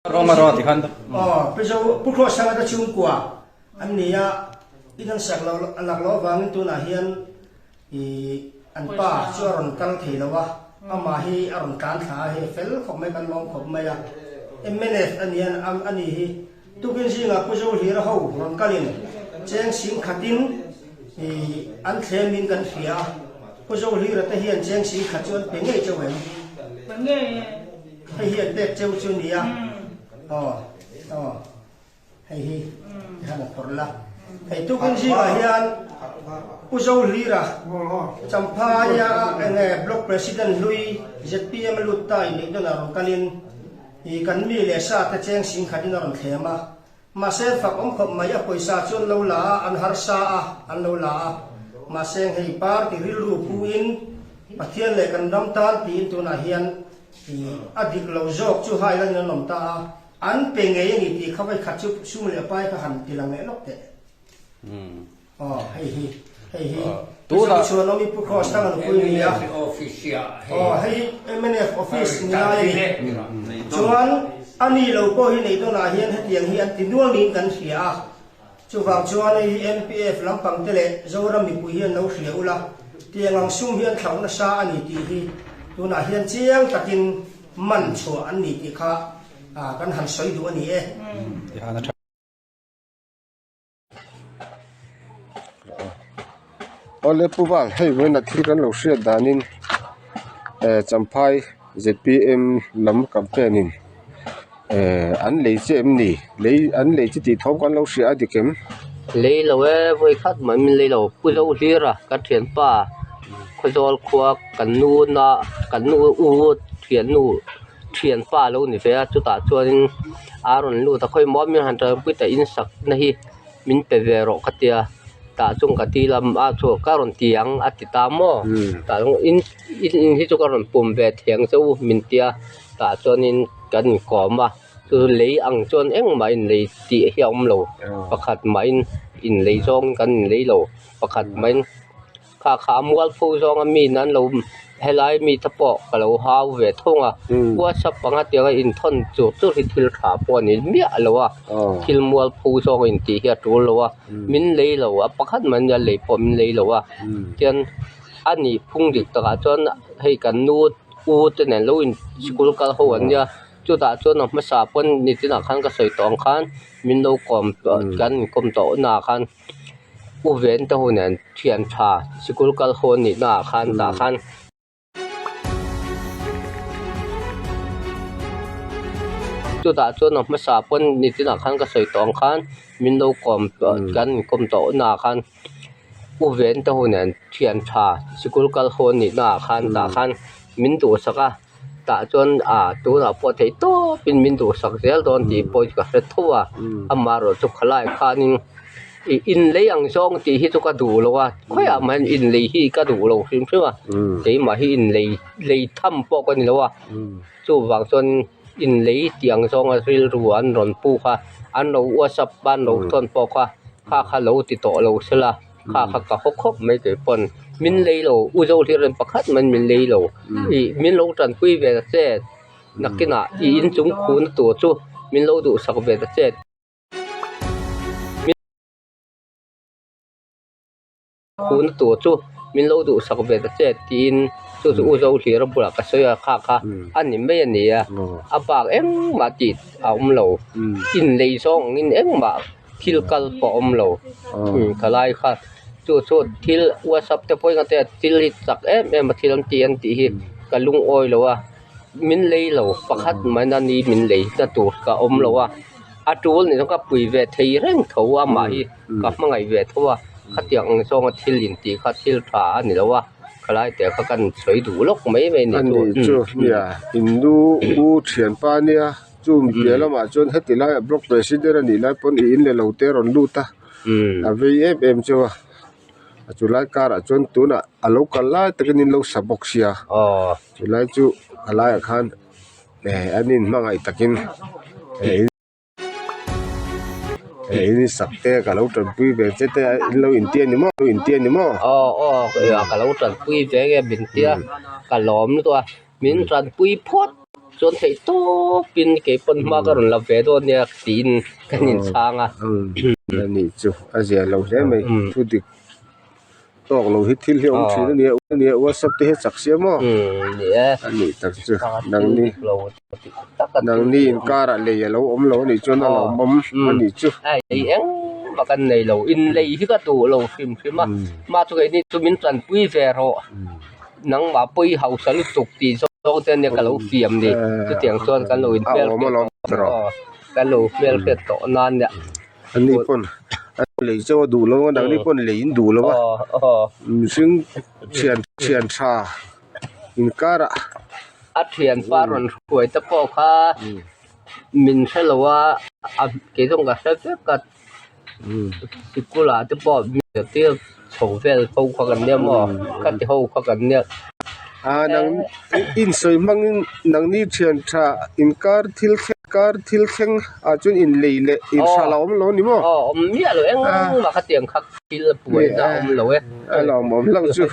Aw, Pu Zo, Pu Khuasanga te chhungkua an ni a, in an sak loh lak loh avangin tunah hian ih an pa chu a rawn kal thei lo a, amah hi a rawn tlan thla a, hei fel khawp mai kan lawm khawp mai a, mnf a ni a a ni hi. Tukin zingah Pu Zohlira ho rawn kalin cheng sing khatin ih an thlemin kan hria a, Pu Zohlira te hian cheng sing khat chu an pe ngei chauh em? Pe ngei e. Hei hi an pek cheu chu nia. Aw aw hei hi tikhan a phawrh la. Hei tukin zingah hian Pu Zohlira Champhaia enge Block President hlui zpm a lut ta inneih dawnah rawn kalin i kan mi leh sa te cheng sing khatin a rawn thlem a. Mahse fak awm khawp mai a pawisa chu an lo la a, an harsa a, an lo la a. Mahse hei party rilru pu in Pathian leh kan ram tan tiin tunah hian a dik lo zawk chu hai lan in an awm ta a, an pe ngei a ni tih kha vawikhat chu sum leh pai kha han ti lang leh lawk teh. Aw hei hi hei hi Mizo chhuan awm i Pu Kross Thanga nupui ni a. Aw hei hi mnf office ni lai a ni. Chuan a ni lo pawh hi neih dawnah hian hetiang hi an ti nual niin kan hria a. Chuvang chuan hei hi MPF lampang te leh Zoram mipui hian lo hria ula, tiang ang sum hi an thlauh nasa a ni tih hi tunah hian chiang takin man chhuah an ni tih kha kan han sawi duh a ni e. Awle Pu Val hei vawiinah thil kan lo hriat danin eh Champhai zpm lam campaign in eh an lei che em ni lei an lei che tih thawm kan lo hria a dik em? Lei lo e vawi khat mah min lei lo Pu Zohlir a ka thianpa Khawzawl khua kan nu na kan nu u thiannu thianpa lo ni ve a chutah chuanin a rawn lut a khawimaw min han tanpui ta in sak na hi min pe ve rawh ka tia tah chuan ka ti lam a chu ka rawn ti ang a ti ta maw tah chuan in in hi chu ka rawn pum ve thiang che u min tia tah chuanin kan inkawm a chu lei ang chuan engmah inlei tih hi a awm lo pakhat mahin inlei zawng kan inlei lo pakhat mahin. Kha kha a mualpho zawnga mi nan lo helai mi te pawh ka lo hau ve thung a whatsapp anga tianga inthawn chur chur hi thil tha pawh a ni miah lo a thil mualpho zawng intih hi a tul lo a min lei lo a pakhat mai nia lei pawh min lei lo a tian a nih phung dik takah chuan hei kan nu u te nen lo in sikul kal ho an nia chutah chuan a hmasa pawn nitinah khan ka sawi tawh ang khan min lo kawm kan inkawm tawh naah khan. U ven te ho nen thian tha sikul kal ho an nih naah khan tah khan. Chutah chuan a hmasa pawn nitinah khan ka sawi tawh ang khan min lo kawm kan inkawm tawh naah khan U ven te ho nen thian tha sikul kal ho an nih naah khan tah khan min duhsak a. Tah chuan ah tunah pawh theih tawpin min duhsak zel dawn tih pawh ka hre tho a, amaherawh chu khalai khanin ih inlei ang zawng tih hi chu ka duh lo a, khawiah mah hian inlei hi ka duh lo hrim hrim a, keimah hi inlei lei tham pawh ka ni lo a, chuvang chuan inlei tih ang zawnga rilru an rawn pu kha an lo whatsapp a an lo thawn pawh kha kha kha lo ti tawh lo sela. Kha kha ka haw khawp mai tih pawn min lei lo u zo hlir in pakhat mai min lei lo ih min lo tanpui ve ta che nakinah ih inchung khuhna tur chu min lo duhsak ve ta che. Khuhna tur chu min lo duhsak ve ta che tiin chu chu u zo hlir a bulah ka sawi a kha kha a ni mai a ni a a bak engmah tih a awm lo inlei zawng angin engmah. Thil kal pawh a awm lo ka lai kha chu chu thil whatsapp te pawhin a tia thil hi chak em em a thil an ti an tih hi ka lungawi lo a min lei lo pakhat mai na ni min lei na tur ka awm lo a a tul ni chuan ka pui ve thei reng tho a mah hi ka hmangaih ve tho a khatiang ang zawnga thil intih kha thil tha a ni lo a khalai te kha kan sawi duh lawk mai mai a ni chu. Ani chu nia in nu u thianpa nia. Chu piah lamah chuan heti laiah block president a nih lai pawn i in leh lo te a rawn lut a a vei em em cheu a a chu lai karah chuan tunah a lo kal lai takin in lo sa bawk sia chu lai chu a laiah khan eh an inhmangaih takin eh eh in sak te ka lo tanpui ve che te in lo inti a ni maw inti a ni maw. Aw aw ka lo tanpui ve nge min tia ka lawm lutuk a min tanpui phawt. Chuan theih tawpin kei pawn hma ka rawn la ve dawn nia tiin kan inchhang a. A nih chu a zia lo hle mai thu dik tawk lo hi thil hi a awm thin a nia a nia whatsapp te hi a chak sia maw a nih tak chu nangni nangni inkarah lei a lo awm lo a nih chuan a lo awm a nih chu. Ei engmah kan nei lo inlei hi ka duh lo hrim hrim a mah chu keini chu min tanpui ve rawh. Nangmah pawh i hausa lutuk tih zawng te ania ka lo fiam ni. Chutiang chuan kan lo inhmel hriat tawh aw kan lo hmel hriat tawh nan nia. Ani pawn a lei chauh a duh lo a nangni pawn lei in duh lo a mihring thian thian tha inkarah. A thianpa rawn hruai te pawh kha min hre lo a kei zawng ka hre vek a. Sikul ah te pawh mi tir chho vel ho kha kan nia maw ka ti ho kha kan nia. Ah nang insawi hmangin nangni thian tha inkar thil thleng kar thil thleng ah chuan inlei leh inhral a awm lo a ni maw? Aw awm miah lo engmah khatiang kha thil a buaina a awm lo e. A lawmawm hlauh chu.